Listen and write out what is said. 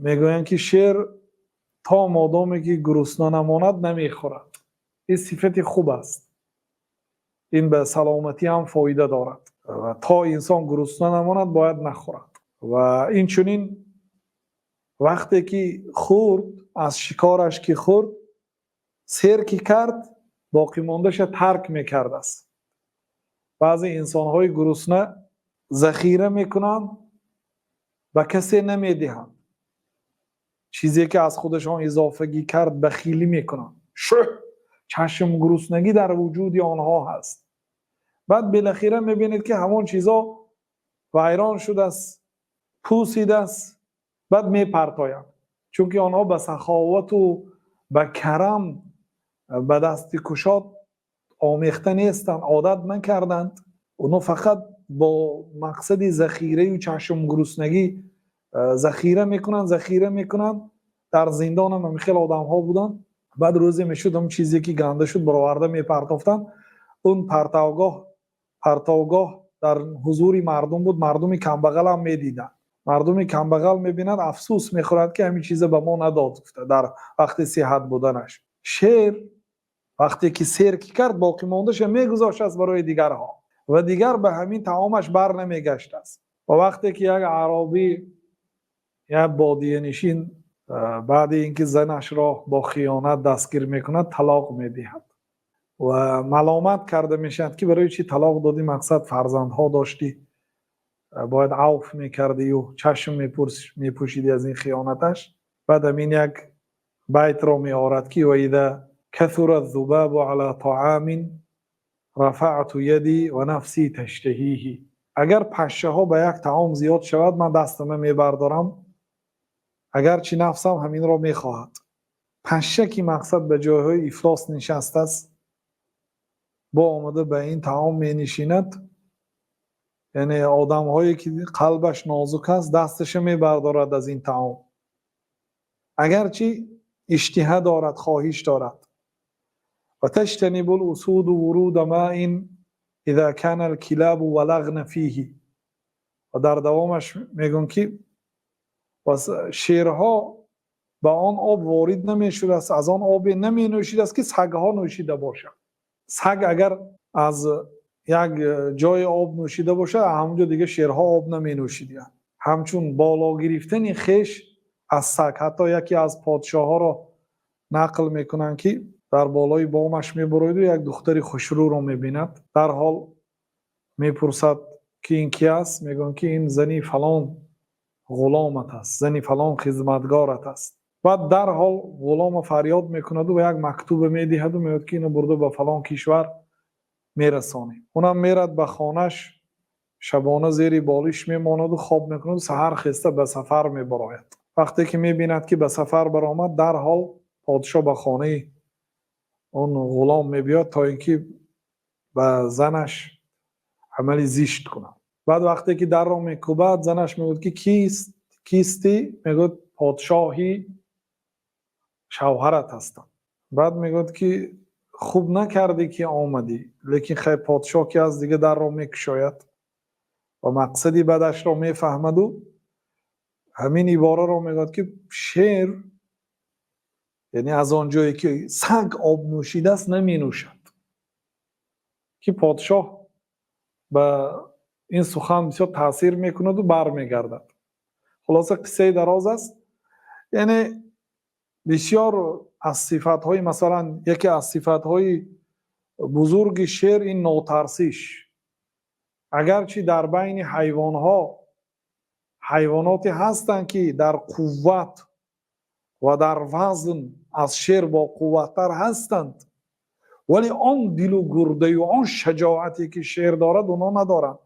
Мегӯянд, ки шер то модоме ки гурусна намонад, намехӯрад. Ин сифати хуб аст, ин ба саломатӣ ҳам фоида дорад ва то инсон гурусна намонад, бояд нахӯрад. Ва инчунин вақте ки хӯрд, аз шикораш ки хӯрд, сер ки кард, боқимондаашро тарк мекардааст. Баъзе инсонҳои гурусна захира мекунанд, ба касе намедиҳанд. Чизе ки аз худашон иловагӣ кард, бахилӣ мекунанд. Шӯҳ, чашмгуруснагӣ дар вуҷуди онҳо ҳаст. Баъд билохира мебинед, ки ҳамон чизҳо вайрон шудааст, пӯсидааст, баъд мепартоянд, чунки онҳо ба саховат ва ба карам, ба дасти кушод омехта нестанд, одат накарданд. Онҳо фақат бо мақсади захираю чашмгуруснагӣ захира мекунанд, захира мекунанд. Дар зиндон ҳам ҳамин хел одамҳо буданд. Баъд рӯзе мешуд, ҳам чизе ки ганда шуд, бароварда мепартофтанд. Он партовгоҳ дар ҳузури мардум буд, мардуми камбағал ҳам медиданд. Мардуми камбағал мебинад, афсӯс мехӯрад, ки ҳамин чиза ба мо надод, гуфта, дар вақти сиҳат буданаш. Шер вақте ки сер ки кард, боқимондаша мегузоштааст барои дигарҳо ва дигар ба ҳамин таомаш бар намегаштааст. Ва вақте ки як аъробӣ, як бодиянишин, баъди ин ки занашро бо хиёнат дастгир мекунад, талоқ медиҳад ва маломат карда мешавад, ки барои чӣ талоқ додӣ? Мақсад, фарзандҳо доштӣ, бояд авф мекардию чашм мепӯшидӣ аз ин хиёнаташ. Баъд ҳамин як байтро меорад, ки وإذا كثر الذباب على طعام رفعت يدي ونفسي تشتهيه. Агар пашшаҳо ба як таом зиёд шавад, ман дастама мебардорам, агарчи нафсам ҳаминро мехоҳад. Пашша ки, мақсад, ба ҷойҳои ифлос нишастааст, бо омада ба ин таом менишинад. Яъне одамҳое ки қалбаш нозук аст, дасташа мебардорад аз ин таом, агарчи иштиҳа дорад, хоҳиш дорад. وتجتنب الأسود ورود ماء إذا كان الكلاب ولغن فيه. Ва дар давомаш мегӯям, ки шерҳо ба он об ворид намешудааст, аз он обе наменӯшидааст, ки сагҳо нӯшида бошанд. Саг агар аз як ҷои об нӯшида бошад, ҳамонҷо дига шерҳо об наменӯшиданд. Ҳамчун боло гирифтани хеш аз саг. Ҳатто яке аз подшоҳҳоро нақл мекунанд, ки дар болои бомаш мебуроиду як духтари хушрӯро мебинад. Дарҳол мепурсад, ки ин ки аст? Мегӯянд, ки ин зани фалон ғуломат аст, зани фалон хизматгорат аст. Баъд дарҳол ғулома фарёд мекунаду ва як мактубе медиҳаду мегӯяд, ки ино бурда ба фалон кишвар мерасонем. Унам мерад ба хонаш, шабона зери болиш мемонаду хоб мекунаду саҳар хеста ба сафар мебарояд. Вақте ки мебинад, ки ба сафар баромад, дарҳол подшоҳ ба хонаи он ғулом мебиёд, то ин ки ба занаш амали зишт кунад. Баъд вақте ки дарро мекӯбад, занаш мегӯяд, ки кист, кистӣ? Мегӯяд: «Подшоҳи шавҳарат ҳастам». Баъд мегӯяд, ки хуб накардӣ, ки омадӣ, лекин хай, подшоҳ ки аст, дига дарро мекушояд ва мақсади бадашро мефаҳмаду ҳамин ибораро мегӯяд, ки шер, яъне, аз он ҷое ки саг об нӯшидааст, наменӯшад. Ки подшоҳ ба ин сухан бисёр таъсир мекунаду бармегардад. Хулоса, қиссаи дароз аст. Яъне бисёр аз сифатҳои, масалан, яке аз сифатҳои бузурги шер ин нотарсиш. Агарчи дар байни ҳайвонҳо ҳайвоноте ҳастанд, ки дар қувват ва дар вазн аз шер боқувваттар ҳастанд, вале он дилу гурдаю он шаҷоате ки шер дорад, онҳо надоранд.